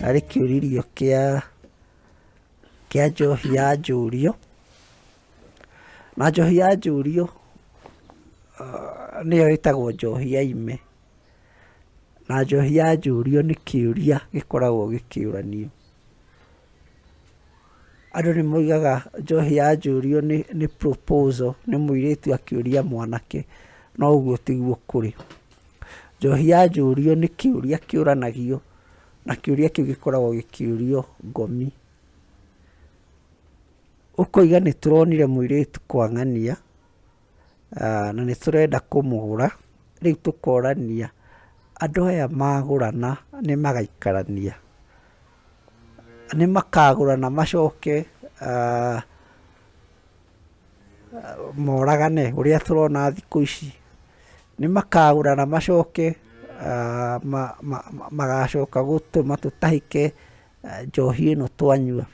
Harĩ kĩũririo kĩa kĩa njohi ya njũrio. Na njohi ya njũrio nĩyo ĩtagwo njohi ya ime. Na njohi ya njũrio nĩ kĩũria gĩkoragwo gĩkĩũranio. Andũ nĩ moigaga njohi ya njũrio nĩ proposal, nĩ mũirĩtu akĩũria mwanake, no ũguo tiguo kũrĩ. Njohi ya njũrio nĩ kĩũria kĩũranagio, na kĩũria kĩu gĩkoragwo gĩkĩũrio ngomi. Ũkoiga nĩ tũronire mũirĩtu kwa ng'ania, na nĩ tũrenda kũmũgũra, rĩu tũkorania andũ aya magũrana nĩ magaikarania? Nĩ makagũrana macoke moragane ũrĩa tũrona thikũ ici? Nĩ makagũrana macoke magacoka gũtũma tũtahĩke njohi ĩno twanyua?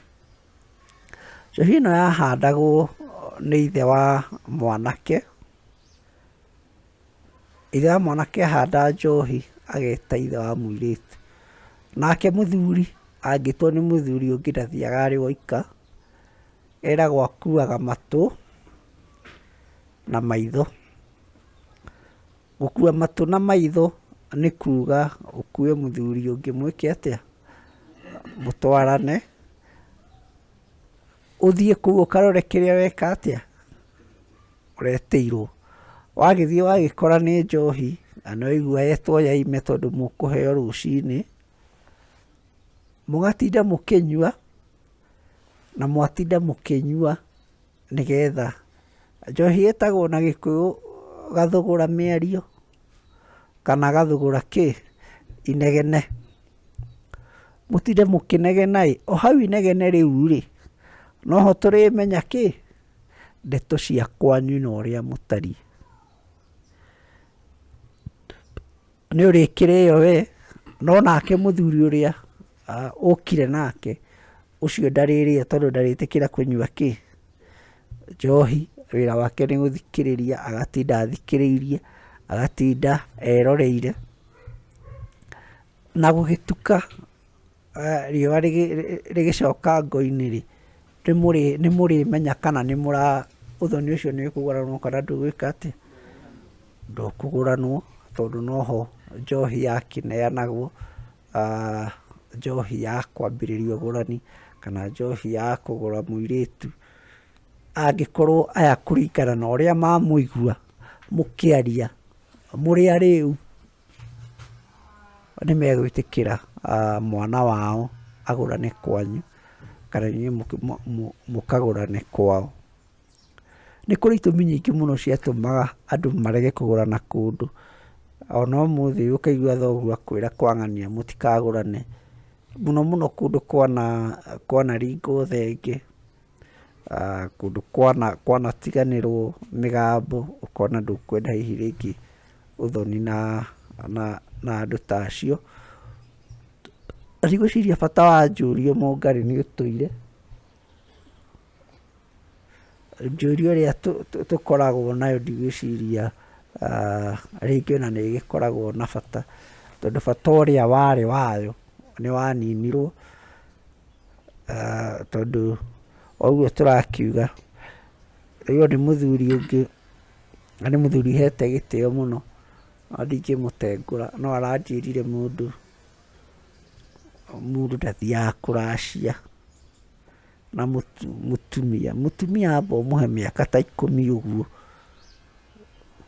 Njohi ĩno yahandagwo nĩ ithe wa mwanake, ithe wa mwanake ahanda njohi ageta ithe wa mũirĩtu. Nake mũthuri angĩtwo nĩ mũthuri ũngĩ ndathiaga arĩ woika, eragwo akuaga matũ na maitho. Gũkua matũ na maitho nĩ kuga ũkue mũthuri ũngĩ mwĩke atĩa? Mũtwarane, ũthiĩ kũu ũkarore kĩrĩa weka atĩa? Ũretĩirwo. Wagĩthiĩ wagĩkora nĩ njohi, na nĩ waigua yetwo ya ime tondũ mũkũheo rũcinĩ, mũgatinda mũkĩnyua, na mwatinda mũkĩnyua nĩgetha, njohi ĩtagwo na gĩkũyũ gathũgũra mĩario kana gathũgũra kĩ? Inegene. Mũtinde mũkĩnegena ĩ, o hau inegene rĩu rĩ, noho tũrĩmenya kĩ? Ndeto cia kwanyu na ũrĩa mũtariĩ. Nĩ ũrĩkĩrĩo we, no nake mũthuri ũrĩa ũkire nake, ũcio ndarĩrĩa tondũ ndarĩtĩkĩra kũnyua kĩ? Njohi, wĩra wake nĩ gũthikĩrĩria, agatinda athikĩrĩirie, agatinda eroreire. Na gũgĩtuka riũa rĩgĩcoka ngo-inĩ rĩ, nĩ mũrĩmenya kana nĩ mũra ũthoni ũcio nĩ ũkũgũranwo kana ndũgwĩka atĩa, ndũkũgũranwo, tondũ noho njohi yakĩneanagwo, njohi ya kwambĩrĩria ũgũrani, kana njohi ya kũgũra mũirĩtu, angĩkorwo aya kũringana na ũrĩa mamũigua mũkĩaria mũrĩ arĩu, nĩ megwĩtĩkĩra mwana wao agũrane kwanyu, kana inyuĩ mũkagũrane kwao. Nĩ kũrĩ itũmi nyingĩ mũno ciatũmaga andũ marege kũgũrana kũndũ, ona ũmũthĩ ũyũ ũkaigua thoguo akwĩra kwa ng'ania mũtikagũrane, mũno mũno kũndũ kwanaringwo thenge, kũndũ kwanatiganĩrwo mĩgambo, ũkona ndũkwenda hihi rĩngĩ ũthoni na andũ ta acio. Ndigwĩciria bata wa njũrio mũngarĩ nĩ ũtũire. Njũria ĩrĩa tũkoragwo nayo ndigwĩciria rĩngĩ ona nĩ ĩgĩkoragwo na bata, tondũ bata ũrĩa warĩ wayo nĩ waninirwo, tondũ o ũguo tũrakiuga, ũyũ nĩ mũthuri ũngĩ, na nĩ mũthuri hete gĩtĩo mũno, no ndingĩmũtengũra, no aranjĩrire mũndũ, mũndũ ndathiaga kũracia. Na mũtumia, mũtumia amba ũmũhe mĩaka ta ikũmi ũguo,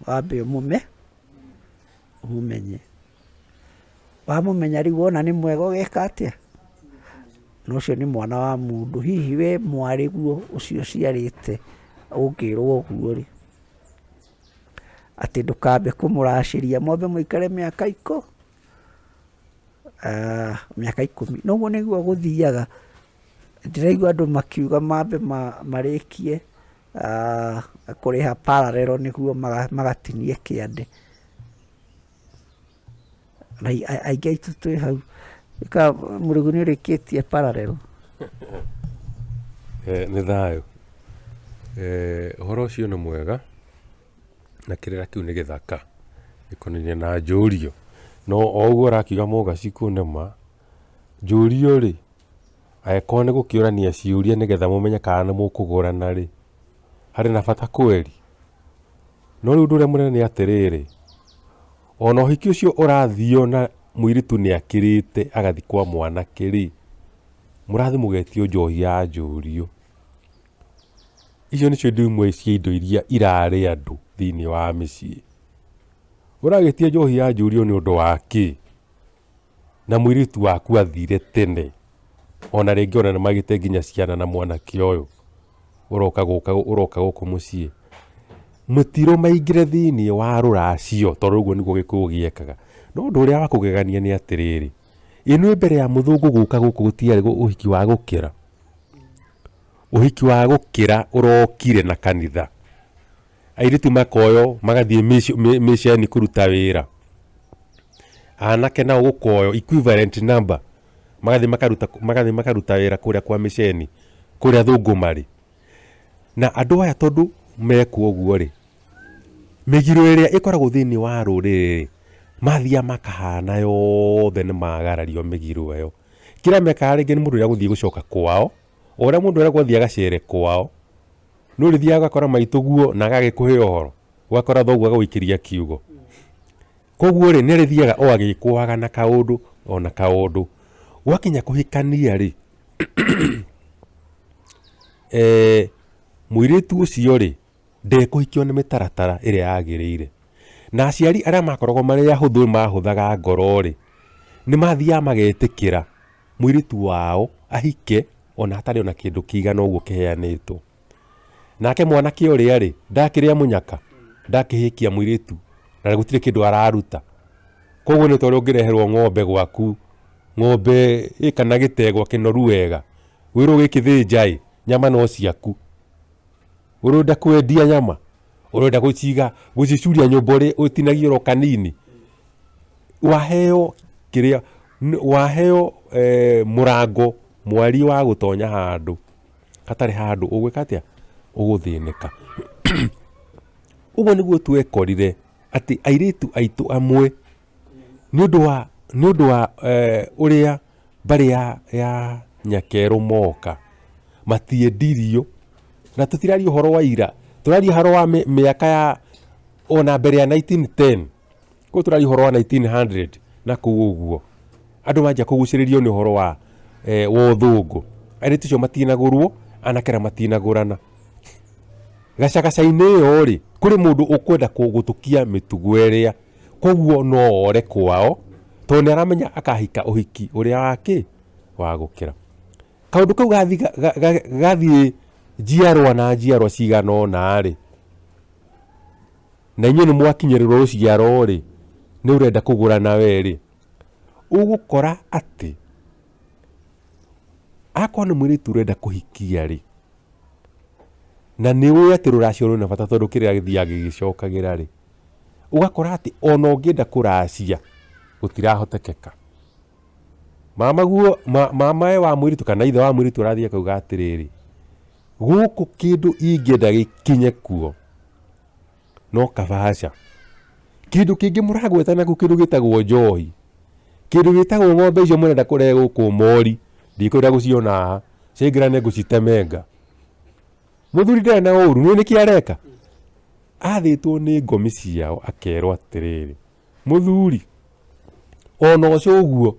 wambe ũmũmenye. Wamũmenya rĩu wona nĩ mwega ũgeka atĩa? Na ũcio nĩ mwana wa mũndũ, hihi we mwarĩguo ũcio ũciarĩte ũngĩrwo ũguo rĩ, atĩ ndũkambe kũmũracĩria mwambe mũikare mĩaka mĩaka ikũmi. Na ũguo nĩguo gũthiaga. Ndĩraigua andũ makiuga mambe marĩkie kũrĩha parallel nĩguo magatinie kĩande. Na aingĩ aitũ twĩ hau. Mũrĩgu nĩ ũrĩkĩtie parallel? Nĩ thayũ. Ũhoro ũcio nĩ mwega na kĩrĩra kĩu nĩ gĩthaka gĩkonainie na njũrio. No o ũguo ũrakiuga mũgacikũ nĩ ma. Njũrio rĩ, angĩkorwo nĩ gũkĩũrania ciũria nĩgetha mũmenye kana nĩ mũkũgũrana rĩ, harĩ na bata kweri? No rĩu ũndũ ũrĩa mũnene nĩ atĩrĩrĩ, ona ũhiki ũcio ũrathio na mũirĩtu nĩ akĩrĩte agathiĩ kwa mwanake rĩ, mũrathiĩ mũgetio njohi ya njũrio. Icio nĩcio indo imwe cia indo iria irarĩa andũ thĩiniĩ wa mĩciĩ. Ũragĩtia njohi ya njũrio nĩ ũndũ wa kĩ? Na mũirĩtu waku athire tene, ona rĩngĩ ona nĩ magĩte nginya ciana na mwanake ũyũ ũroka gũka ũroka gũkũ mũciĩ. Mũtirũ maingĩre thĩiniĩ wa rũracio tondũ ũguo nĩguo gĩkũyũ gĩekaga. No ũndũ ũrĩa wa kũgegania nĩ atĩrĩrĩ, ĩ nĩ mbere ya mũthũngũ gũka gũkũ gũtiarĩ ũhiki wa gũkĩra? Ũhiki wa gũkĩra ũrokire na kanitha. Airĩtu makoywo magathiĩ mĩceni kũruta wĩra. Anake nao gũkoywo equivalent number magathiĩ makaruta magathiĩ makaruta wĩra kũrĩa kwa mĩceni kũrĩa athũngũ marĩ. Na andũ aya tondũ mekwo ũguo rĩ, mĩgiro ĩrĩa ĩkoragwo thĩiniĩ wa rũrĩrĩ rĩ, mathiaga makahana yothe nĩ magarario mĩgiro ĩyo. Kĩrĩa mekaga rĩngĩ nĩ mũndũ ũrĩa gũthiĩ gũcoka kwao, o ũrĩa mũndũ eragwo athiĩ agacere kwao, nĩ ũrĩthiaga ũgakora maitũguo na agagĩkũhe ũhoro, ũgakora thoguo agagũikĩria kiugo. Koguo rĩ, nĩ arĩthiaga o agĩkũaga na kaũndũ o na kaũndũ. Gwakinya kũhikania rĩ, mũirĩtu ũcio rĩ, ndekũhikio nĩ mĩtaratara ĩrĩa yagĩrĩire. Na aciari arĩa makoragwo marĩ ahũthũ mahũthaga ngoro rĩ, nĩ mathiaga magetĩkĩra mũirĩtu wao ahike ona hatarĩ ona kĩndũ kĩigana ũguo kĩheanĩtwo. Nake mwanake ũrĩa rĩ, ndakĩrĩa mũnyaka, ndakĩhikia mũirĩtu na gũtirĩ kĩndũ araruta. Koguo nĩ ta ũrĩa ũngĩreherwo ng'ombe gwaku, ng'ombe ĩ kana gĩtegwa kĩnoru wega, wĩrwo gĩkĩ thĩnja ĩ, nyama no ciaku. Ũrenda kwendia nyama, ũrenda gũciga, gũcicuria nyũmba ũtinagie oro kanini. Waheo kĩrĩa, waheo mũrango mwariĩ wa gũtonya handũ hatarĩ handũ ũgwĩka atĩa? Ũgũthĩnĩka. Ũguo nĩguo twekorire atĩ airĩtu aitũ amwe nĩ ũndũ wa nĩ ũndũ wa ũrĩa mbarĩ ya ya nyakerũ moka, matiendirio, na tũtiraria ũhoro wa ira, tũraria ũhoro wa mĩaka ya ona mbere ya 1910, koguo tũraria ũhoro wa 1900 na kũu ũguo, andũ manjia kũgucĩrĩrio nĩ ũhoro wa wa ũthũngũ, airĩtu acio matinagũrwo, anake na matinagũrana. Gacagaca-inĩ ĩyo rĩ, kũrĩ mũndũ ũkwenda gũtũkia mĩtugo ĩrĩa, koguo no ore kwao, tondũ nĩ aramenya akahika ũhiki ũrĩa wa kĩ? Wa gũkĩra. Kaũndũ kau gathiĩ gathiĩ njiarwa na njiarwa cigana ũna rĩ, na inyuĩ nĩ mwakinyĩrĩrwo rũciaro rĩ, nĩ ũrenda kũgũrana we rĩ, ũgũkora atĩ, akorwo nĩ mũirĩtu ũrenda kũhikia rĩ, na nĩ ũĩ atĩ rũracio rwĩna bata tondũ kĩrĩa gĩthiaga gĩgĩcokagĩra rĩ, ũgakora atĩ ona ũngĩenda kũracia gũtirahotekeka. Mamaguo mamawe wa mũirĩtu kana ithe wa mũirĩtu arathiĩ akauga atĩrĩrĩ, gũkũ kĩndũ ingĩenda gĩkinye kuo no kabaca. Kĩndũ kĩngĩ mũragweta naku kĩndũ gĩtagwo njohi, kĩndũ gĩtagwo ng'ombe icio mũrenda kũrehe gũkũ mori, ndikwenda gũciona haha, ciaingĩra nĩ ngũcitemenga. Mũthuri ndarĩ na ũru, nĩ nĩkĩ areka? Athĩtwo nĩ ngomi ciao akerwo atĩrĩrĩ, mũthuri ona ũcio ũguo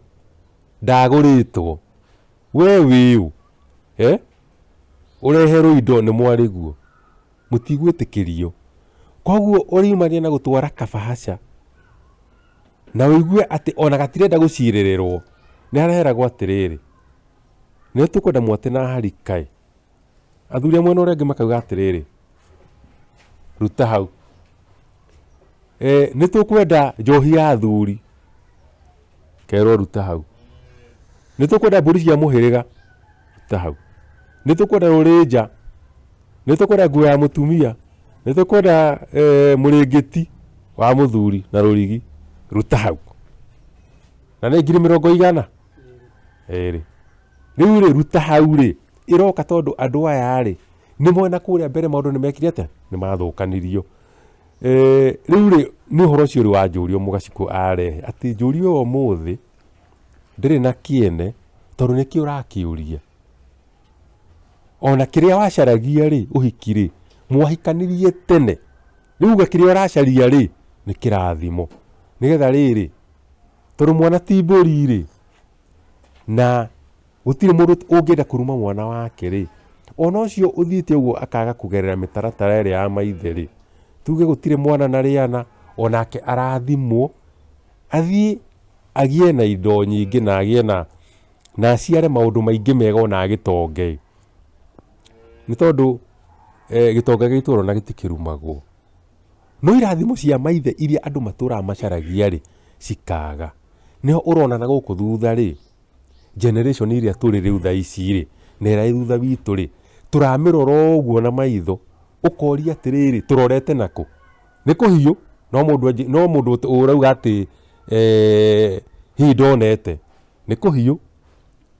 ndagũrĩtwo, we wĩũ? Eh? Ũreherwo indo nĩ mwarĩguo, mũtigwĩtĩkĩrio. Koguo ũriumania na gũtwara kabahaca na ũigue atĩ ona gatirenda gũcirĩrĩrwo, nĩ hareheragwo atĩrĩrĩ, nĩ tũkwenda mwate na harika ĩ. Athuri a mwena ũrĩa ũngĩ makauga atĩrĩrĩ, ruta hau. Nĩ tũkwenda njohi ya athuri, kerwo ruta hau. Nĩ tũkwenda mbũri cia mũhĩrĩga, ruta hau. Nĩ tũkwenda rũrĩnja, nĩ tũkwenda nguo ya mũtumia, nĩ tũkwenda mũrĩngĩti wa mũthuri na rũrigi, ruta hau. Na nĩ ngiri mĩrongo igana? Ĩrĩ. Rĩu rĩ, ruta hau rĩ, ĩroka tondũ andũ aya rĩ, nĩ mona kũrĩa mbere maũndũ nĩ mekire atĩa? Nĩ mathũkanirio. Rĩu rĩ, nĩ ũhoro ũcio rĩu wa njũrio Mũgacikũ arehe, atĩ njũrio ya ũmũthĩ ndĩrĩ na kĩene, Tondũ nĩkĩ ũrakĩũria? Ona kĩrĩa wacaragia rĩ, ũhiki rĩ, mwahikanirie tene. Rĩu uga kĩrĩa ũracaria rĩ, nĩ kĩrathimo. Nĩgetha rĩrĩ, tondũ mwana ti mbũri rĩ, na gũtirĩ mũndũ ũngĩenda kũruma mwana wake rĩ, ona ũcio ũthiĩte ũguo akaga kũgerera mĩtaratara ĩrĩa ya maithe rĩ, tuge gũtirĩ mwana na rĩana, onake arathimwo, athiĩ agĩe na indo nyingĩ na agĩe na na aciare maũndũ maingĩ mega ona agĩtonge. Nĩ tondũ gĩtonga gĩa itũũra ona gĩtikĩrumagwo. No irathimo cia maithe iria andũ matũraga macaragia rĩ, cikaga. Nĩho ũrona na gũkũ thutha rĩ, generation ĩrĩa tũrĩ rĩu thaa ici rĩ, na ĩrĩa ĩ thutha witũ rĩ, tũramĩrora ũguo na maitho, ũkoria atĩrĩrĩ, tũrorete nakũ? Nĩ kũhiũ, no mũndũ no mũndũ ũrauga atĩ hihi ndonete, nĩ kũhiũ.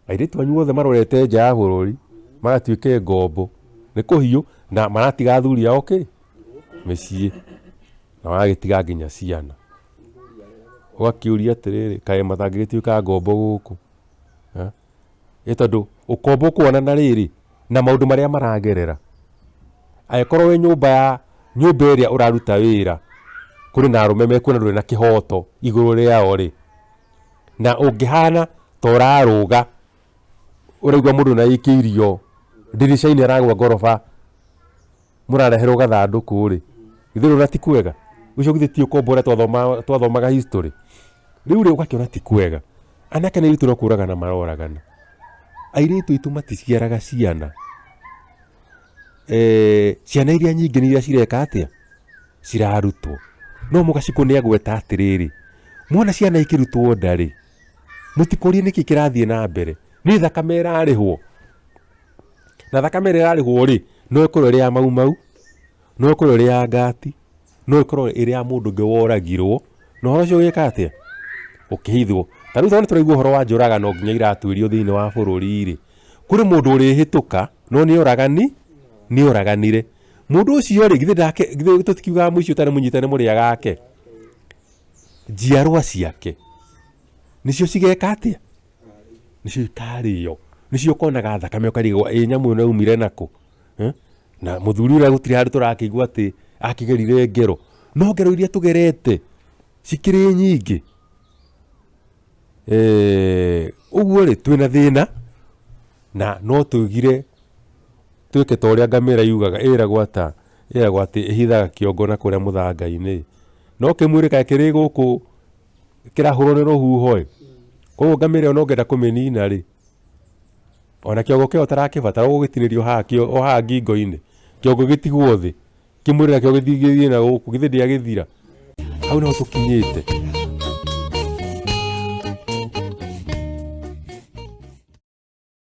Airĩtu anyu othe marorete nja ya bũrũri, magatuĩka ngombo, nĩ kũhiũ, na maratiga athuri ao kĩ? Mĩciĩ, na maragĩtiga nginya ciana. Ũgakĩũria atĩrĩrĩ, kaĩ matangĩgĩtuĩka ngombo gũkũ? Ĩ tondũ ũkombo ũkuona na rĩrĩ, na maũndũ marĩa maragerera. Angĩkorwo wĩ nyũmba ya nyũmba ĩrĩa ũraruta wĩra, kũrĩ na arũme mekuona ndũrĩ na kĩhoto igũrũ rĩao rĩ, na ũngĩhana ta ũrarũga, ũraigua mũndũ nĩ aikĩirio ndirica-inĩ aragwa ngoroba, mũrareherwo gathandũkũ rĩ, githĩ ũrona ti kwega? Ũcio githĩ ti ũkombo ũrĩa twathomaga history? Rĩu rĩ ũgakĩona ti kwega. Anake na airĩtu no kũragana maroragana. Airĩtu aitũ maticiaraga ciana. Ciana iria nyingĩ nĩ iria cireka atĩa? Cirarutwo. No Mũgacikũ nĩ agweta atĩrĩrĩ, mwona ciana ikĩrutwo nda rĩ, mũtikũrie nĩkĩ kĩrathiĩ na mbere, nĩ thakame ĩrarĩhwo. Na thakame ĩrĩa ĩrarĩhwo rĩ, no ĩkorwo ĩrĩ ya Mau Mau, no ĩkorwo ĩrĩ ya Ngati, no ĩkorwo ĩrĩ ya mũndũ ũngĩ woragirwo, na ũhoro ũcio ũgĩka atĩa? Ũkĩhithwo. Ta rĩu tondũ nĩ tũraigua ũhoro wa njũragano nginya iratuĩrio thĩinĩ wa bũrũri rĩ, kũrĩ mũndũ ũrĩhĩtũka no nĩ oragani, nĩ oraganire. Mũndũ ũcio rĩ, githĩ ndake, githĩ tũtikiugaga mũici ũtarĩ mũnyite nĩ mũrĩa gake? Njiarwa ciake nĩcio cigeka atĩa? Nĩcio ikarĩo. Nĩcio ũkonaga thakame ũkarigwo ĩ nyamũ ĩno yaumire nakũ? Na mũthuri ũrĩa gũtirĩ handũ tũrakĩigua atĩ akĩgerire ngero. No ngero iria tũgerete cikĩrĩ nyingĩ. Ũguo rĩ, twĩna thĩna na no tũgire twĩke ta ũrĩa ngamĩra yugaga, ĩragwo ata? Ĩragwo atĩ ĩhithaga kĩongo na kũrĩa mũthanga-inĩ. No kĩmwĩrĩ kaĩ kĩrĩ gũkũ kĩrahũrwo nĩ rũhuho ĩ, koguo ngamĩra ĩyo ona ũngĩenda kũmĩnina rĩ, ona kĩongo kĩayo ũtarakĩbatara ũgũgĩtinĩria o haha ngingo-inĩ, kĩongo gĩtigwo thĩ, kĩmwĩrĩ nakĩo gĩthiĩ na gũkũ, githĩ ndĩagĩthira? Hau nĩho tũkinyĩte.